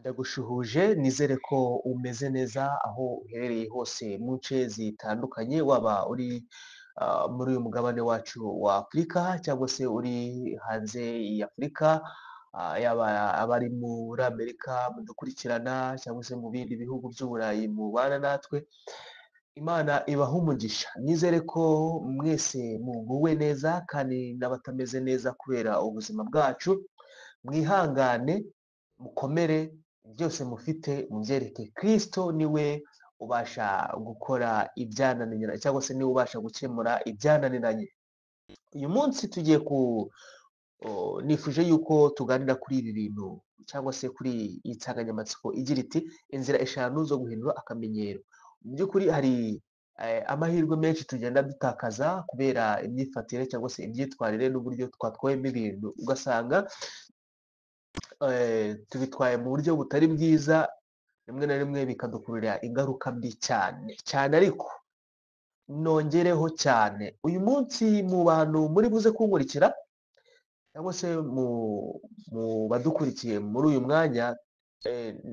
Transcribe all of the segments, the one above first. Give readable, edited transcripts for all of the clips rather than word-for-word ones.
Ndagushuhuje nizere ko umeze neza aho uherereye hose mu nce zitandukanye, waba uri muri uyu mugabane wacu wa Afurika cyangwa se uri hanze y'Afurika, yaba abari muri Amerika mudukurikirana cyangwa se mu bindi bihugu by'Uburayi mubana natwe, Imana ibahe umugisha. Nizere ko mwese muguwe neza kandi n'abatameze neza kubera ubuzima bwacu, mwihangane mukomere, byose mufite mubyereke Kristo, niwe ubasha gukora ibyananiranye cyangwa se niwe ubasha gukemura ibyananiranye. Uyu munsi tugiye ku nifuje yuko tuganira kuri ibi bintu cyangwa se kuri iyi nsanganyamatsiko igira iti inzira eshanu zo guhindura akamenyero. Mu by'ukuri hari amahirwe menshi tugenda dutakaza kubera imyifatire cyangwa se imyitwarire n'uburyo twatwayemo ibintu, ugasanga tubitwaye mu buryo butari bwiza, rimwe na rimwe bikadukururira ingaruka mbi cyane cyane. Ariko nongereho cyane, uyu munsi mu bantu muri buze kunkurikira cyangwa se mu badukurikiye muri uyu mwanya,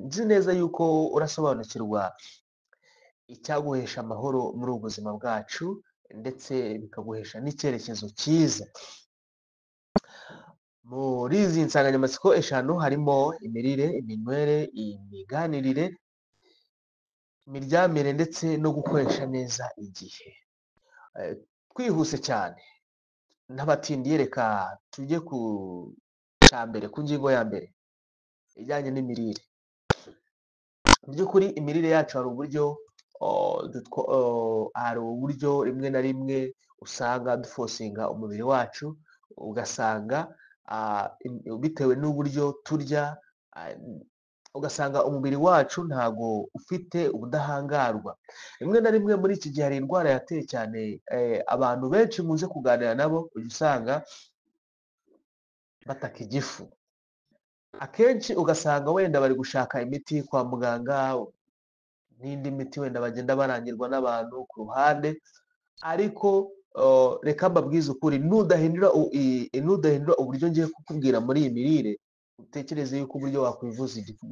nzi neza yuko urasobanukirwa icyaguhesha amahoro muri ubu buzima bwacu, ndetse bikaguhesha n'icyerekezo cyiza. Muri izi nsanganyamatsiko eshanu harimo imirire, iminywere, imiganirire, imiryamire ndetse no gukoresha neza igihe. Twihuse cyane ntabatindiye, reka tujye ku cya mbere, ku ngingo ya mbere ijyanye n'imirire. Mu by'ukuri imirire yacu hari uburyo hari uburyo rimwe na rimwe usanga dufosinga umubiri wacu, ugasanga bitewe n'uburyo turya, ugasanga umubiri wacu ntago ufite ubudahangarwa. Rimwe na rimwe muri iki gihe hari indwara yateye cyane, abantu benshi muze kuganira nabo ujya usanga bataka igifu. Akenshi ugasanga wenda bari gushaka imiti kwa muganga n'indi miti wenda bagenda barangirwa n'abantu ku ruhande, ariko reka mbabwize ukuri, nudahindura uburyo ngiye kukubwira muri iyi mirire, utekereze yuko uburyo wakwivuza igifu,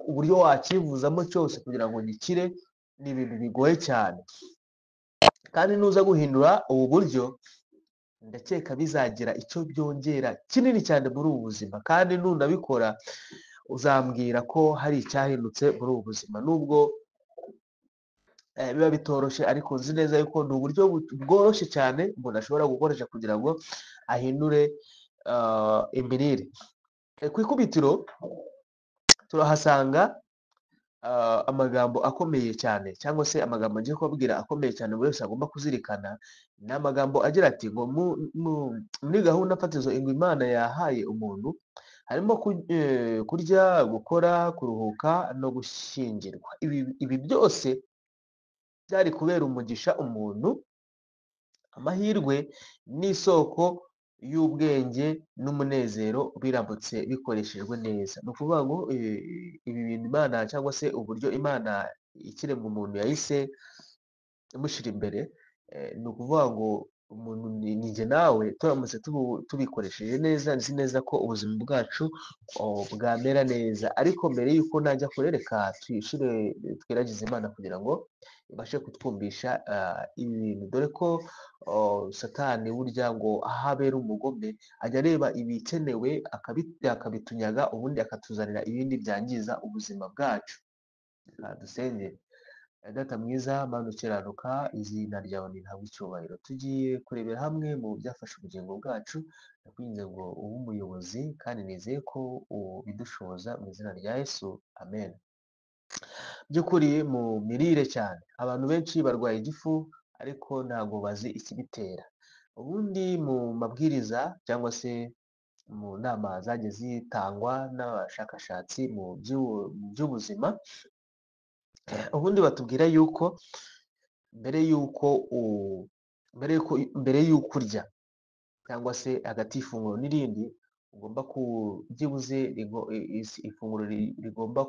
uburyo wacyivuzamo cyose kugira ngo gikire ni ibintu bigoye cyane. Kandi nuza guhindura ubu buryo, ndakeka bizagira icyo byongera kinini cyane muri ubu buzima, kandi nunabikora uzambwira ko hari icyahindutse muri ubu buzima, nubwo biba bitoroshye, ariko nzi neza yuko ni uburyo bworoshye cyane umuntu ashobora gukoresha kugira ngo ahindure imirire. Ku ikubitiro turahasanga amagambo akomeye cyane, cyangwa se amagambo ngiye kubabwira akomeye cyane buri wese agomba kuzirikana. Ni amagambo agira ati ngo muri gahunda fatizo ngo Imana yahaye umuntu harimo kurya, gukora, kuruhuka no gushyingirwa. Ibi byose byari kubera umugisha umuntu, amahirwe n'isoko y'ubwenge n'umunezero biramutse bikoreshejwe neza. Ni ukuvuga ngo ibi bintu Imana cyangwa se uburyo Imana ikiremwa umuntu yahise imushyira imbere, ni ukuvuga ngo umuntu ni njye nawe turamutse tubikoresheje neza, nzi neza ko ubuzima bwacu bwamera neza. Ariko mbere y'uko najya kure, reka twiragize Imana kugira ngo ibashe kutwumvisha ibi bintu, dore ko Satani burya ngo aho abera umugome ajya areba ibikenewe akabitunyaga, ubundi akatuzanira ibindi byangiza ubuzima bwacu. Reka dusenge. Data mwiza, Mana ukiranuka, izina ryawe nirihabwe icyubahiro. Tugiye kurebera hamwe mu byafashe ubugingo bwacu, ndakwinginze ngo ube umuyobozi kandi nizeye ko ubidushoboza mu izina rya Yesu, amen. By'ukuri mu mirire cyane abantu benshi barwaye igifu ariko ntabwo bazi ikibitera. Ubundi mu mabwiriza cyangwa se mu nama zagiye zitangwa n'abashakashatsi mu by'ubuzima, ubundi batubwira yuko mbere y'uko urya cyangwa se hagati y'ifunguro n'irindi, ugomba byibuze ifunguro rigomba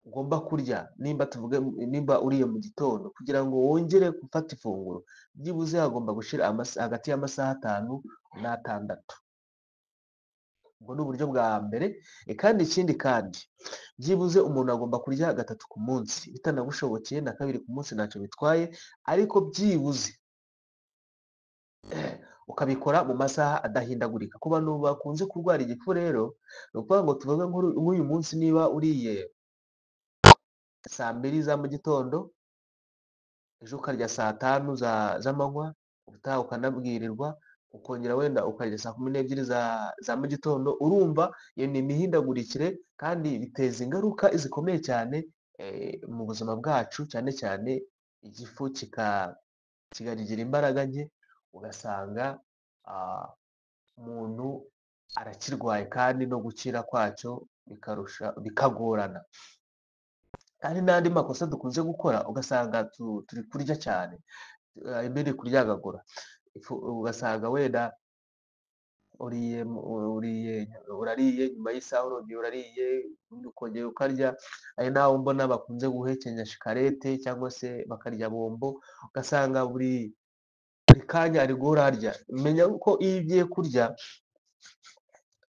ugomba kurya, nimba tuvuge nimba uriye mu gitondo, kugira ngo wongere gufata ifunguro byibuze hagomba gushira hagati y'amasaha 5 na 6. Ubwo ni uburyo bwa mbere. Kandi ikindi kandi byibuze umuntu agomba kurya gatatu ku munsi, bitanagushobokeye na kabiri ku munsi ntacyo bitwaye, ariko byibuze ukabikora mu masaha adahindagurika. Ku bantu bakunze kurwara igifu rero, ni ukuvuga ngo tuvuge nk'uyu munsi niba uriye saa 2 za mu gitondo, ejo ukarya saa 5 z'amanywa, ubutaha ukanabwirirwa, ukongera wenda ukarya saa 12 za mu gitondo, urumva iyo ni imihindagurikire kandi biteza ingaruka zikomeye cyane mu buzima bwacu, cyane cyane igifu kikagira imbaraga nke, ugasanga umuntu arakirwaye kandi no gukira kwacyo bikagorana. Kandi n'andi makosa dukunze gukora, ugasanga turi kurya cyane, mbere kuryagagura, ugasanga wenda urariye, nyuma y'isaha urongera urariye, ukongera ukarya. Ari naho mbona bakunze guhekenya shikarete cyangwa se bakarya bombo, ugasanga buri kanya ari guhora arya. Menya ko iyo ugiye kurya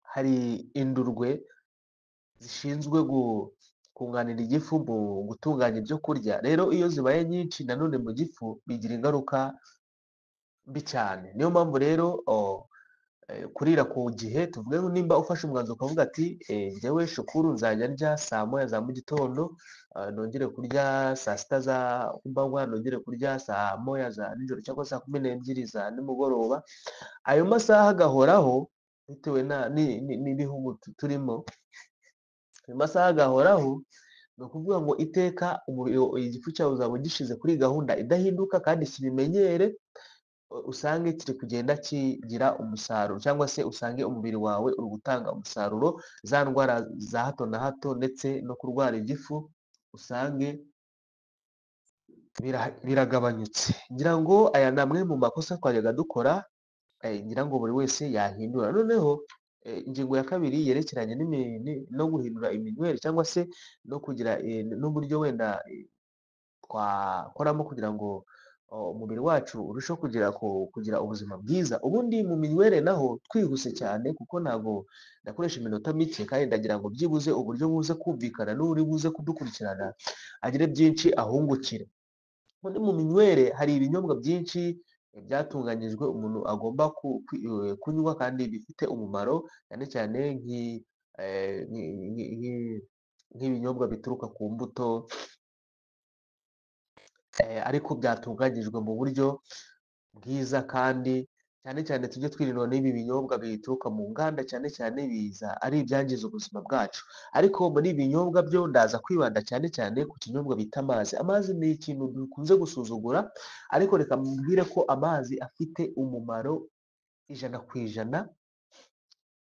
hari indurwe zishinzwe kunganira igifu mu gutunganya ibyo kurya. Rero iyo zibaye nyinshi nanone mu gifu bigira ingaruka mbi cyane. Niyo mpamvu rero kurira ku gihe, tuvuge nimba ufashe umwanzuro ukavuga ati njyewe Shukuru nzajya ndya saa 1 za mu gitondo, nongere kurya saa 6 za kumanywa, nongere kurya saa 1 za nijoro cyangwa saa 12 za nimugoroba, ayo masaha agahoraho bitewe n'ibihugu turimo, ayo masaha agahoraho, ni ukuvuga ngo iteka igifu cyawe uzaba ugishize kuri gahunda idahinduka kandi kibimenyere, usange kiri kugenda kigira umusaruro cyangwa se usange umubiri wawe uri gutanga umusaruro, za ndwara za hato na hato ndetse no kurwara igifu usange biragabanyutse. Ngira ngo aya ni amwe mu makosa twajyaga dukora, ngira ngo buri wese yahindura. Noneho ingingo ya kabiri yerekeranye no guhindura iminywere cyangwa se no kugira n'uburyo wenda twakoramo kugira ngo umubiri wacu urusheho kugira ubuzima bwiza. Ubundi mu minywere naho twihuse cyane, kuko ntabwo ndakoresha iminota mike, kandi ndagira ngo byibuze uburyo buze kumvikana n'uri buze kudukurikirana agire byinshi ahungukire. Ubundi mu minywere hari ibinyobwa byinshi byatunganyijwe umuntu agomba kunywa kandi bifite umumaro, cyane cyane nk'ibinyobwa bituruka ku mbuto, ariko byatunganyijwe mu buryo bwiza, kandi cyane cyane tujye twirinda n'ibi binyobwa bituruka mu nganda, cyane cyane biza ari ibyangiza ubuzima bwacu. Ariko muri ibi binyobwa byo ndaza kwibanda cyane cyane ku kinyobwa bita amazi. Amazi ni ikintu dukunze gusuzugura, ariko reka mbwire ko amazi afite umumaro 100%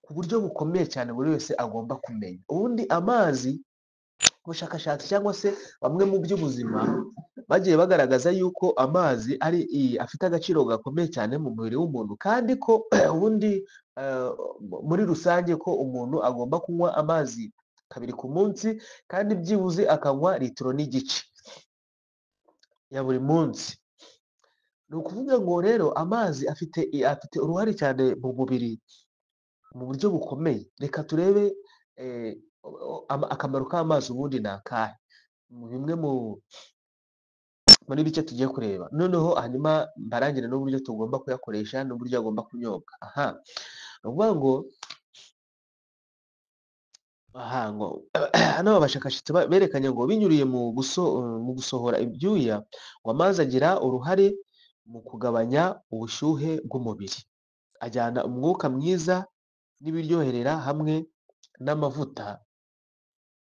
ku buryo bukomeye cyane buri wese agomba kumenya. Ubundi amazi, ubushakashatsi cyangwa se bamwe mu by'ubuzima bagiye bagaragaza yuko amazi ari afite agaciro gakomeye cyane mu mubiri w'umuntu, kandi ko ubundi muri rusange ko umuntu agomba kunywa amazi kabiri ku munsi, kandi byibuze akanywa litiro n'igice ya buri munsi. Ni ukuvuga ngo rero amazi afite uruhare cyane mu mubiri mu buryo bukomeye. Reka turebe akamaro k'amazi ubundi ni akahe, bimwe muri bike tugiye kureba. Noneho hanyuma mbarangire n'uburyo tugomba kuyakoresha n'uburyo agomba kunyobwa. Aha ni ukuvuga ngo hano abashakashatsi berekanye ngo binyuriye mu gusohora ibyuya, ngo amazi agira uruhare mu kugabanya ubushyuhe bw'umubiri, ajyana umwuka mwiza n'ibiryoherera hamwe n'amavuta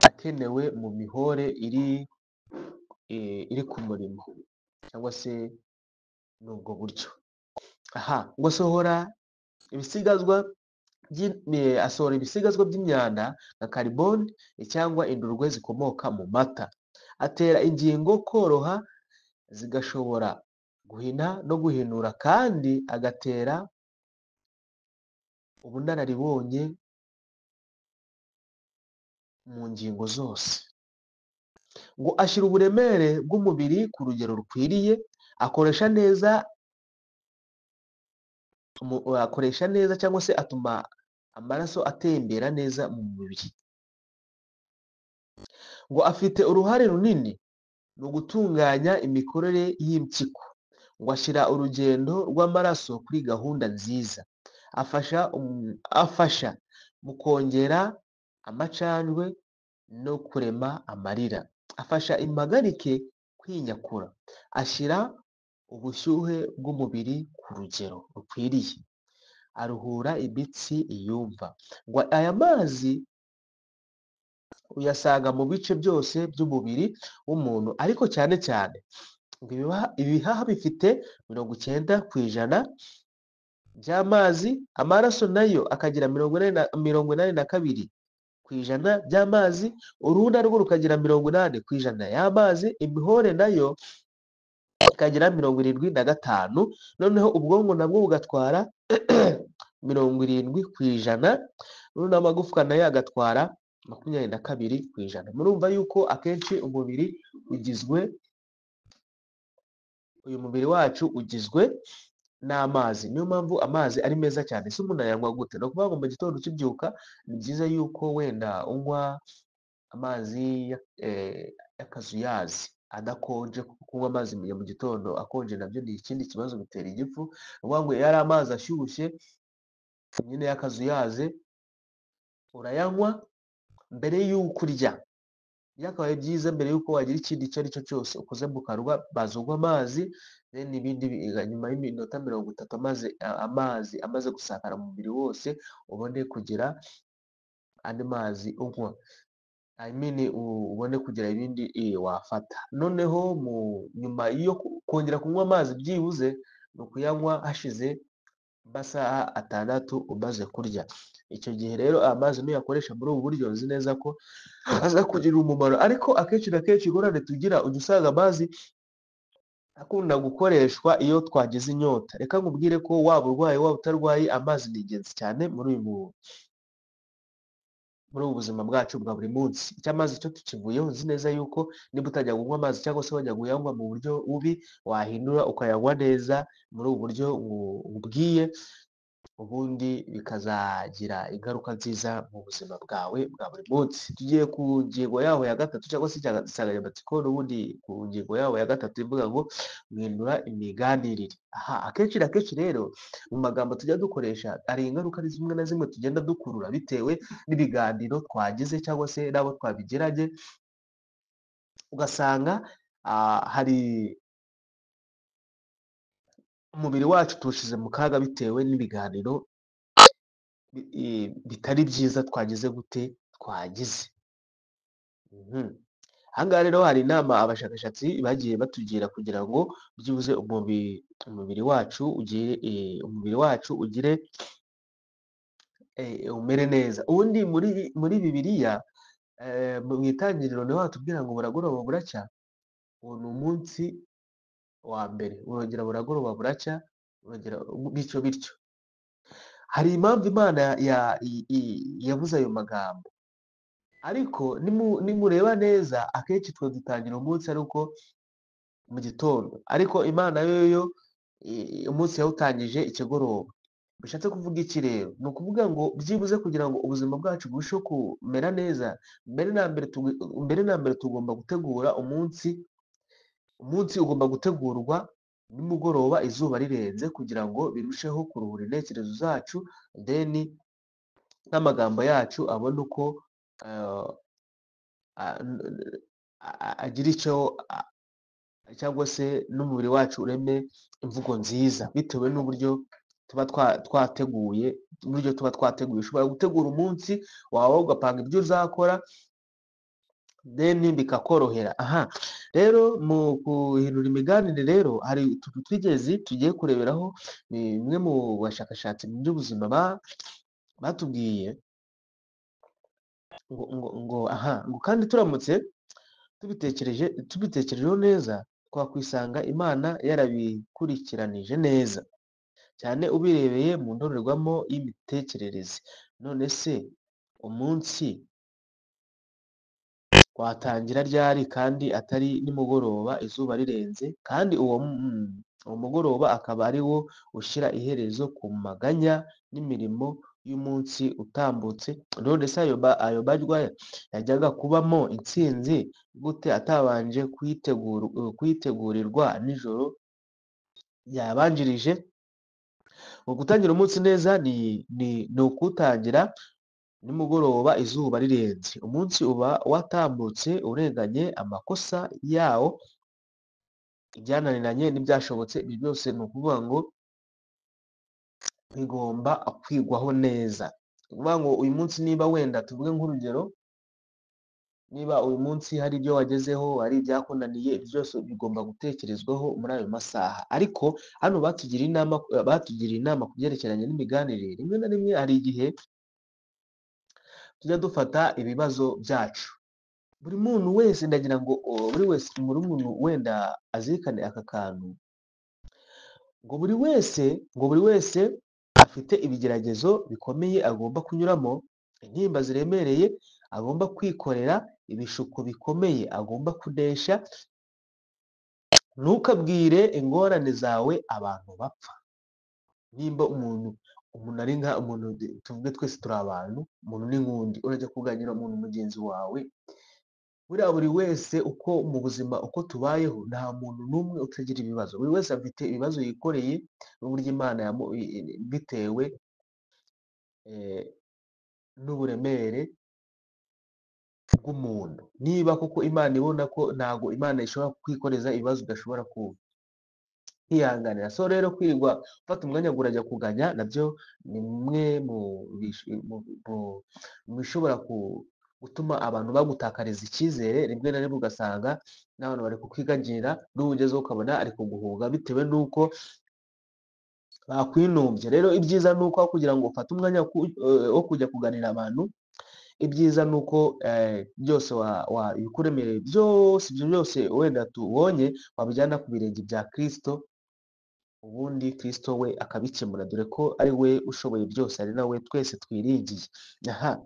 akenewe mu mihore iri ku murimo, cyangwa se n'ubwo buryo. Aha ngo asohora ibisigazwa asohora ibisigazwa by'imyanda nka kariboni cyangwa indurwe zikomoka mu mata, atera ingingo koroha zigashobora guhina no guhinura, kandi agatera ubunararibonye mu ngingo zose. Ngo ashyira uburemere bw'umubiri ku rugero rukwiriye, akoresha neza cyangwa se atuma amaraso atembera neza mu mubiri. Ngo afite uruhare runini mu gutunganya imikorere y'impyiko. Ngo ashyira urugendo rw'amaraso kuri gahunda nziza. Afasha mu kongera amacandwe no kurema amarira. Afasha impagarike kwinyakura. Ashyira ubushyuhe bw'umubiri ku rugero rukwiriye. Aruhura imitsi iyumva. Ngo aya mazi uyasanga mu bice byose by'umubiri w'umuntu, ariko cyane cyane ngo ibihaha bifite 90% by'amazi, amaraso nayo akagira 82% by'amazi, uruhu narwo rukagira 80% y'amazi, imihore nayo ikagira 75, noneho ubwonko nabwo bugatwara 70%, noneho n'amagufwa nayo agatwara 22%. Murumva yuko akenshi umubiri ugizwe, uyu mubiri wacu ugizwe n'amazi. Niyo mpamvu amazi ari meza cyane. Ese umuntu ayanywa gute? Ni ukuvuga ngo mu gitondo ukibyuka ni byiza yuko wenda unywa amazi y'akazuyazi adakonje, kuko kunywa amazi ya mu gitondo akonje nabyo ni ikindi kibazo, bitera igifu. Ni ukuvuga ngo iyo ari amazi ashyushye nyine y'akazuyaze urayanywa mbere y'uko urya. Byakabaye byiza mbere y'uko wagira ikindi icyo ari cyo cyose ukoze mu kanwa, banza unywe amazi, then ibindi nyuma y'iminota 30 amazi amaze gusakara mu mubiri wose, ubone kugira andi mazi unywa. I mean, ubone kugira ibindi wafata. Noneho nyuma yo kongera kunywa amazi byibuze ni ukuyanywa hashize amasaha 6 umaze kurya. Icyo gihe rero amazi nuyakoresha muri ubu buryo, nzi neza ko aza kugira umumaro. Ariko akenshi na kenshi ingorane tugira, ujya usanga amazi akunda gukoreshwa iyo twagize inyota. Reka nkubwire ko waba urwaye waba utarwaye, amazi ni ingenzi cyane muri ubu buzima bwacu bwa buri munsi. Icyo amazi cyo tukivuyeho, nzi neza yuko niba utajya kunywa amazi cyangwa se wajya kuyanywa mu buryo bubi, wahindura ukayanywa neza muri ubu buryo nkubwiye, ubundi bikazagira ingaruka nziza mu buzima bwawe bwa buri munsi. Tugiye ku ngingo yaho ya gatatu cyangwa se insanganyamatsiko, n'ubundi ku ngingo yaho ya gatatu ivuga ngo guhindura imiganirire. Aha akenshi na kenshi rero mu magambo tujya dukoresha hari ingaruka zimwe na zimwe tugenda dukurura bitewe n'ibiganiro twagize cyangwa se n'abo twabigiranye, ugasanga hari umubiri wacu tuwushyize mu kaga bitewe n'ibiganiro bitari byiza twagize gute twagize. Aha ngaha rero hari inama abashakashatsi bagiye batugira kugira ngo byibuze umubiri wacu ugire umere neza. Ubundi muri Bibiliya mu itangiriro niho hatubwira ngo buragoroba buracya, uwo ni umunsi wa mbere, burongera buragoroba buracya, burongera bityo bityo. Hari impamvu Imana yavuze ayo magambo, ariko nimureba neza akenshi twe dutangira umunsi ari uko mu gitondo, ariko Imana yo umunsi yawutangije ikigoroba. Bishatse kuvuga iki rero? Ni ukuvuga ngo byibuze kugira ngo ubuzima bwacu burusheho kumera neza, mbere na mbere tugomba gutegura umunsi. Umunsi ugomba gutegurwa nimugoroba izuba rirenze kugira ngo birusheho kuruhura intekerezo zacu, then n'amagambo yacu abone uko agira icyo cyangwa se n'umubiri wacu ureme imvugo nziza bitewe n'uburyo tuba twateguye, uburyo tuba twateguye. Ushobora gutegura umunsi wawe ugapanga ibyo uzakora, then bikakorohera. Aha rero mu guhindura imiganire rero hari utuntu tw'ingenzi tugiye kureberaho, ni bimwe mu bashakashatsi mu by'ubuzima batubwiye ngo kandi turamutse tubitekerejeho neza twakwisanga Imana yarabikurikiranije neza cyane ubirebeye mu ndorerwamo y'imitekerereze. None se umunsi watangira ryari kandi atari nimugoroba izuba rirenze, kandi uwo mugoroba akaba ari wo ushyira iherezo ku maganya n'imirimo y'umunsi utambutse. None se ayo majwi yajyaga kubamo intsinzi gute atabanje kuyitegurirwa nijoro yabanjirije? Ngo gutangira umunsi neza ni ukuwutangira nimugoroba izuba rirenze. Umunsi uba watambutse urenganye amakosa yawo, ibyananiranye n'ibyashobotse. Ibi byose ni ukuvuga ngo bigomba kwigwaho neza. Ni ukuvuga ngo uyu munsi niba wenda tuvuge nk'urugero, niba uyu munsi hari ibyo wagezeho, hari ibyakunaniye, ibyo byose bigomba gutekerezwaho muri ayo masaha. Ariko hano batugiriye inama ku byerekeranye n'imiganirire. Rimwe na rimwe hari igihe tujya dufata ibibazo byacu. Buri muntu wese ndagira ngo buri wese, buri muntu wenda azirikane aka kantu, ngo buri wese afite ibigeragezo bikomeye agomba kunyuramo, intimba ziremereye agomba kwikorera, ibishuko bikomeye agomba kunesha. Ntukabwire ingorane zawe abantu bapfa. Nimba umuntu ari nka umuntu, tuvuge twese turi abantu, umuntu ni nk'undi, urajya kuganira umuntu mugenzi wawe. Buriya buri wese uko mu buzima uko tubayeho, nta muntu n'umwe utagira ibibazo. Buri wese afite ibibazo yikoreye n'uburyo Imana bitewe n'uburemere bw'umuntu. Niba koko Imana ibona ko ntago Imana ishobora kukwikoreza ibibazo udashobora kwihanganira. So rero kwirirwa ufata umwanya ngo urajya kuganya nabyo ni bimwe mu bishobora gutuma abantu bagutakariza icyizere. Rimwe na rimwe ugasanga n'abantu bari kukwiganira, n'ubu ugezeho ukabona ari kuguhuga bitewe n'uko bakwinumbye. Rero ibyiza ni uko kugira ngo ufate umwanya wo kujya kuganira abantu, ibyiza ni uko byose ibikuremereye byose, ibyo byose wenda tubonye wabijyana ku birenge bya Kristo, ubundi Kristo we akabikemura, dore ko ari we ushoboye byose, ari nawe twese twiringiye. Aha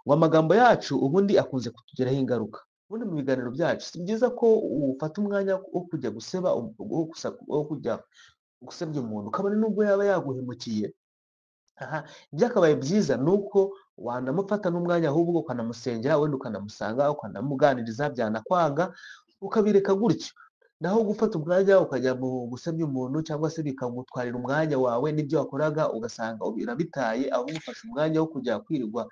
ngo amagambo yacu ubundi akunze kutugiraho ingaruka. Ubundi mu biganiro byacu si byiza ko ufata umwanya wo kujya guseba, wo kujya gusebya umuntu, kabone nubwo yaba yaguhemukiye. Aha ibyakabaye byiza ni uko wanamufata n'umwanya ahubwo ukanamusengera, wenda ukanamusanga, ukanamuganiriza, byanakwanga ukabireka gutyo. Naho gufata umwanya ukajya mu gusebya umuntu cyangwa se bikagutwarira umwanya wawe n'ibyo wakoraga ugasanga birabitaye, ahubwo ufashe umwanya wo kujya kwirirwa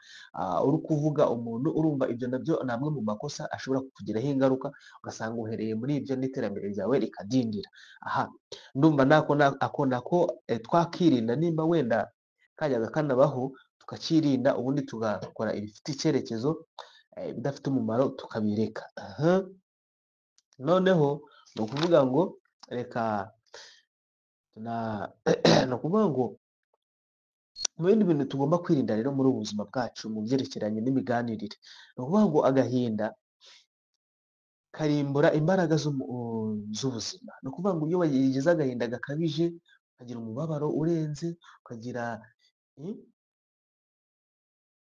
uri kuvuga umuntu, urumva ibyo nabyo ni amwe mu makosa ashobora kukugiraho ingaruka, ugasanga uhereye muri ibyo n'iterambere ryawe rikadindira. Aha ndumva ako nako twakirinda, nimba wenda kajyaga kanabaho tukakirinda, ubundi tugakora ibifite icyerekezo, ibidafite umumaro tukabireka. Aha noneho ni ukuvuga ngo reka ni ukuvuga ngo mu bindi bintu tugomba kwirinda rero muri ubu buzima bwacu mu byerekeranye n'imiganirire, ni ukuvuga ngo agahinda karimbura imbaraga z'ubuzima. Ni ukuvuga ngo iyo wagize agahinda gakabije, ukagira umubabaro urenze,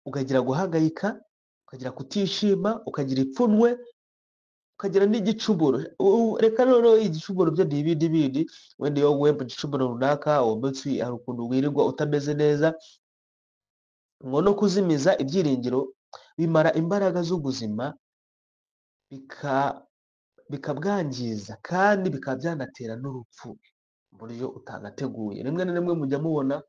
ukagira guhangayika, ukagira kutishima, ukagira ipfunwe, ukagira n'igicumuro. Reka rero igicumuro byo ni ibindi bindi, wenda iyo waguye mu gicumuro runaka, uwo munsi hari ukuntu wirirwa utameze neza. Ngo no kuzimiza ibyiringiro bimara imbaraga z'ubuzima, bikabwangiza kandi bikaba byanatera n'urupfu mu buryo utanateguye. Rimwe na rimwe mujya mubona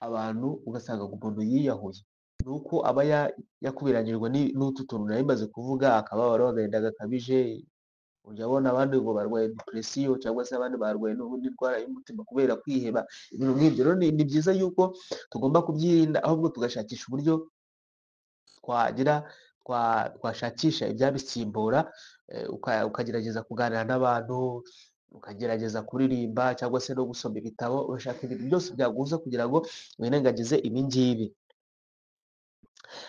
abantu ugasanga umuntu yiyahuye, ni uko aba yakubiranyijwe n'utu tuntu nari maze kuvuga, akababaro, agahinda gakabije. Ujya ubona abandi ngo barwaye depresiyo cyangwa se abandi barwaye n'ubundi ndwara y'umutima kubera kwiheba, ibintu nk'ibyo. Rero ni byiza yuko tugomba kubyirinda, ahubwo tugashakisha uburyo twashakisha ibyabisimbura, ukagerageza kuganira n'abantu, ukagerageza kuririmba cyangwa se no gusoma ibitabo, ugashaka ibintu byose byaguhuza kugira ngo wirengagize ibi ngibi.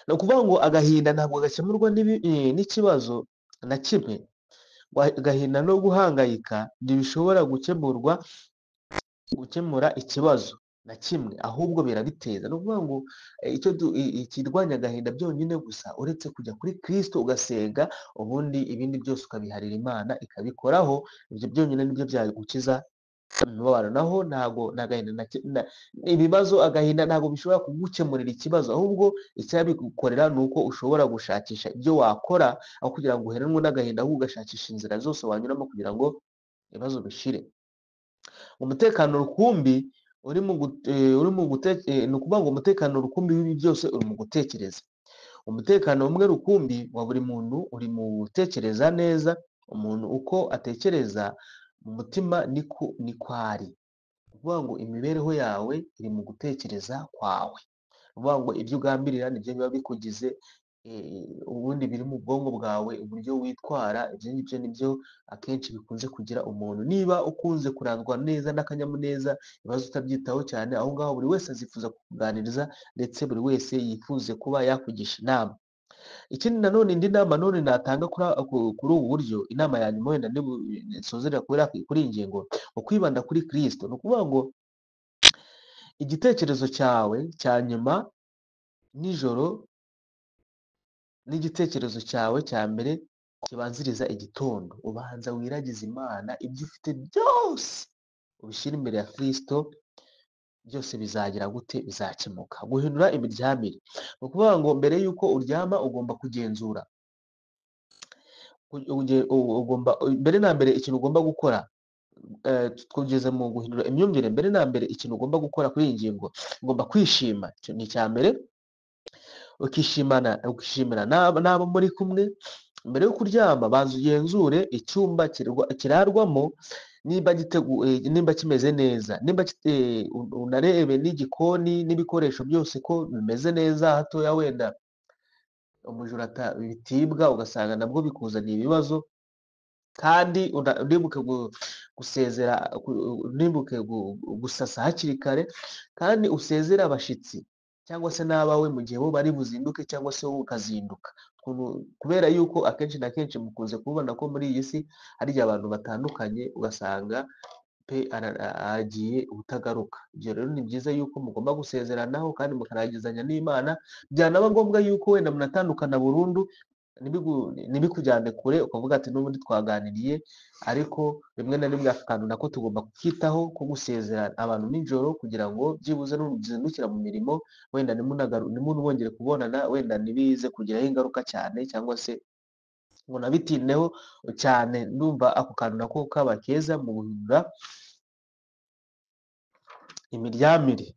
Ni ukuvuga ngo agahinda ntabwo gakemurwa n'ikibazo na kimwe. Agahinda no guhangayika ntibishobora gukemura ikibazo na kimwe, ahubwo birabiteza. Ni ukuvuga ngo ikirwanya agahinda byonyine gusa, uretse kujya kuri Kristo ugasenga, ubundi ibindi byose ukabiharira Imana ikabikoraho, ibyo byonyine nibyo byagukiza Imibabaro naho ntago n'agahinda ibibazo, agahinda ntago bishobora kugukemurira ikibazo, ahubwo icyabigukorera ni uko ushobora gushakisha ibyo wakora aho kugira ngo uheranwe n'agahinda, ahubwo ugashakisha inzira zose wanyuramo kugira ngo ibibazo bishire. Umutekano rukumbi uri mu uri mu ni ukuvuga ngo umutekano rukumbi w'ibi byose uri mu gutekereza. Umutekano umwe rukumbi wa buri muntu uri mu gutekereza neza. Umuntu uko atekereza mu mutima niko ari. Ni ukuvuga ngo imibereho yawe iri mu gutekereza kwawe. Ni ukuvuga ngo ibyo ugambirira nibyo biba bikugize, ubundi biri mu bwonko bwawe, uburyo witwara, ibyo ngibyo nibyo akenshi bikunze kugira umuntu. Niba ukunze kurangwa neza n'akanyamuneza, ibibazo utabyitaho cyane, aho ngaho buri wese azifuza kukuganiriza, ndetse buri wese yifuze kuba yakugisha inama. Ikindi nanone, indi nama none natanga kuri ubu buryo, inama ya nyuma wenda nsozerera kuri iyi ngingo, ukwibanda kuri Kristo. Ni ukuvuga ngo igitekerezo cyawe cya nyuma nijoro n'igitekerezo cyawe cya mbere kibanziriza igitondo, ubanza wiragize Imana, ibyo ufite byose ubishyire imbere ya Kristo, byose bizagira gute? Bizakemuka. Guhindura imiryamire, ni ukuvuga ngo mbere y'uko uryama ugomba kugenzura, ugomba mbere na mbere ikintu ugomba gukora, tugeze mu guhindura imyumvire, mbere na mbere ikintu ugomba gukora kuri iyi ngingo, ugomba kwishima, icyo ni icya mbere, ukishimira n'abo muri kumwe. Mbere yo kuryama banza ugenzure icyumba kirarwamo nimba nimba kimeze neza, nimba unarebe n'igikoni n'ibikoresho byose ko bimeze neza, hatoya wenda umujura bitibwa ugasanga nabwo bikuzaniye ibibazo. Kandi unibuke gusezera, unibuke gusasa hakiri kare, kandi usezere abashitsi cyangwa se n'abawe mu gihe bo bari buzinduke cyangwa se wowe ukazinduka. Kubera yuko akenshi na kenshi mukunze kubona ko muri iyi si hari igihe abantu batandukanye ugasanga pe agiye ubutagaruka. Ibyo rero ni byiza yuko mugomba gusezeranaho kandi mukarangizanya n'Imana, byanaba ngombwa yuko wenda munatandukana burundu, ntibikujyane kure ukavuga ati n'ubundi twaganiriye, ariko rimwe na rimwe aka kantu nako tugomba kukitaho, ko gusezera abantu nijoro kugira ngo byibuze nuzindukira mu mirimo wenda ntimunongere kubonana, wenda ntibize kugiraho ingaruka cyane cyangwa se ngo nabitindeho cyane. Ndumva ako kantu nako kaba keza mu guhindura imiryamire.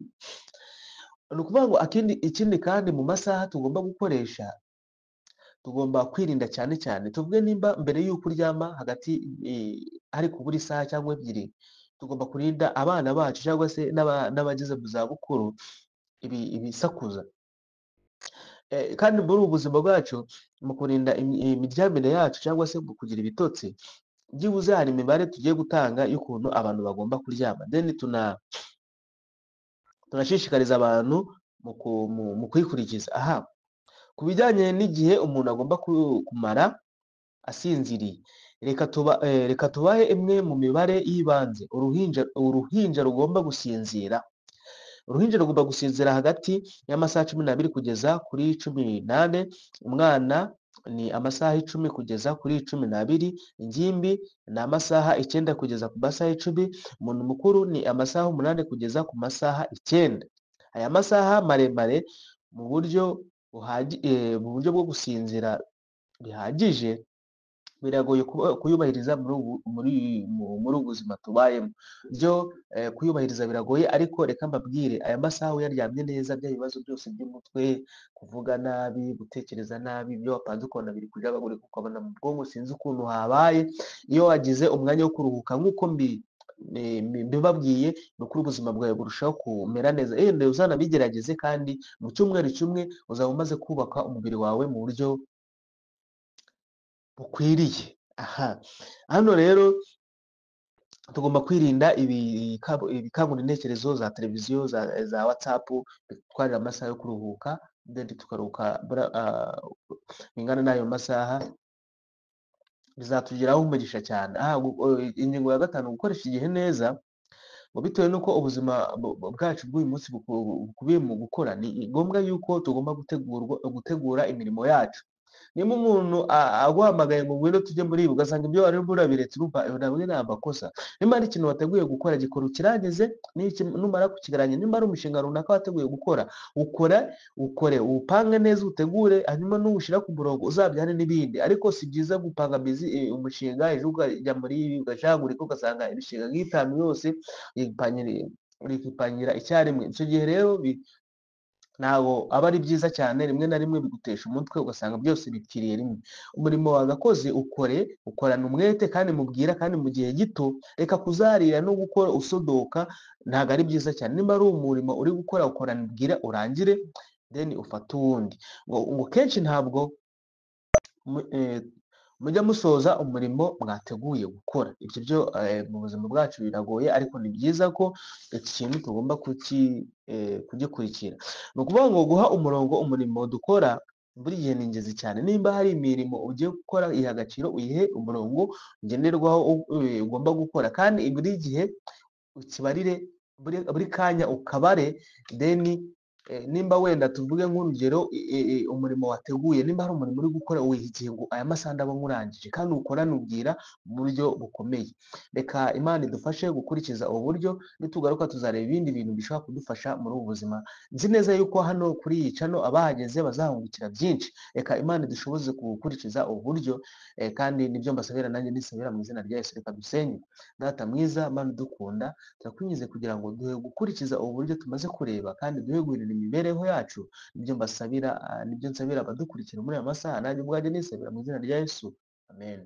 Ni ukuvuga ngo ikindi kandi mu masaha tugomba gukoresha, tugomba kwirinda cyane cyane, tuvuge nimba mbere y'uko uryama hagati hari kubura isaha cyangwa ebyiri, tugomba kurinda abana bacu cyangwa se n'abageze mu zabukuru ibisakuza. Kandi muri ubu buzima bwacu mu kurinda imiryamire yacu cyangwa se mu kugira ibitotsi, byibuze hari imibare tugiye gutanga y'ukuntu abantu bagomba kuryama, then tunashishikariza abantu mu kuyikurikiza. Aha ku bijyanye n'igihe umuntu agomba kumara asinziriye, reka tubahe imwe mu mibare y'ibanze. Uruhinja rugomba gusinzira. Uruhinja rugomba gusinzira hagati y'amasaha 12 kugeza kuri 14, umwana ni amasaha 10 kugeza kuri 12, ingimbi ni amasaha 9 kugeza ku masaha 10, umuntu mukuru ni amasaha 8 kugeza ku masaha 9. Aya masaha maremare mu buryo mu buryo bwo gusinzira bihagije biragoye kuyubahiriza muri ubu buzima tubayemo. Byo kuyubahiriza biragoye, ariko reka mbabwire, aya masaha uyaryamye neza, bya bibazo byose by'umutwe, kuvuga nabi, gutekereza nabi, ibyo wapanze ukabona biri kujagagurika, ukabona mu bwonko sinzi ukuntu habaye. Iyo wagize umwanya wo kuruhuka nk'uko mbibabwiye, ni ukuri ubuzima bwawe burushaho kumera neza. Yenda uzanabigerageze, kandi mu cyumweru kimwe uzaba umaze kubaka umubiri wawe mu buryo bukwiriye. Aha hano rero tugomba kwirinda ibikangura intekerezo za televiziyo, za WhatsApp, bitwarira amasaha yo kuruhuka, then tukaruhuka bingana n'ayo masaha, bizatugiraho umugisha cyane. Ingingo ya 5, gukoresha igihe neza. Ngo bitewe n'uko ubuzima bwacu bw'uyu munsi bukubiye mu gukora, ni ngombwa yuko tugomba gutegura imirimo yacu. Niba umuntu aguhamagaye ngo ngwino tujye muri ibi, ugasanga ibyo wari urabiretse, urumva ayo nabwo ni amakosa. Nimba hari ikintu wateguye gukora, gikora ukirangize, numara kukirangiza, nimba ari umushinga runaka wateguye gukora, ukore, ukore uwupange neza, uwutegure, hanyuma nuwushyira ku murongo uzabyane n'ibindi. Ariko si byiza gupanga umushinga, ejo ukajya muri ibi ugacagurika, ugasanga imishinga nk'itanu yose urikipangira icyarimwe. Icyo gihe rero ntabwo aba ari byiza cyane, rimwe na rimwe bigutesha umutwe, ugasanga byose bipfiriye rimwe. Umurimo wagakoze ukore, ukorana umwete kandi mubwira kandi mu gihe gito, reka kuzarira no gukora usodoka, ntabwo ari byiza cyane. Nimba ari umurimo uri gukora, ukorana ubwira urangire, then ufate uwundi. Ngo kenshi ntabwo mujya musoza umurimo mwateguye gukora. Ibyo byo mu buzima bwacu biragoye, ariko ni byiza ko iki kintu tugomba kugikurikira. Ni ukuvuga ngo guha umurongo umurimo dukora buri gihe ni ingenzi cyane. Nimba hari imirimo ugiye gukora, iha agaciro, uyihe umurongo ngenderwaho ugomba gukora, kandi buri gihe ukibarire, buri kanya ukabare. Then nimba wenda tuvuge nk'urugero, umurimo wateguye, nimba hari umurimo uri gukora, wiha igihe ngo aya masaha ndaba nkurangije, kandi ukorane ubwira mu buryo bukomeye. Reka Imana idufashe gukurikiza ubu buryo, nitugaruka tuzareba ibindi bintu bishobora kudufasha muri ubu buzima. Nzi neza yuko hano kuri iyi channel abahageze bazahungukira byinshi. Reka Imana idushoboze gukurikiza ubu buryo, kandi nibyo mbasabira nanjye nisabira mu izina rya Yesu. Reka dusenge. Data mwiza, Mana udukunda, turakwinginze kugira ngo duhe gukurikiza ubu buryo tumaze kureba, kandi duhe guhindura imibereho yacu. Nibyo mbasabira, nibyo nsabira abadukurikira muri aya masaha, nanjye ubwanjye nisabira mu izina rya Yesu. Amen.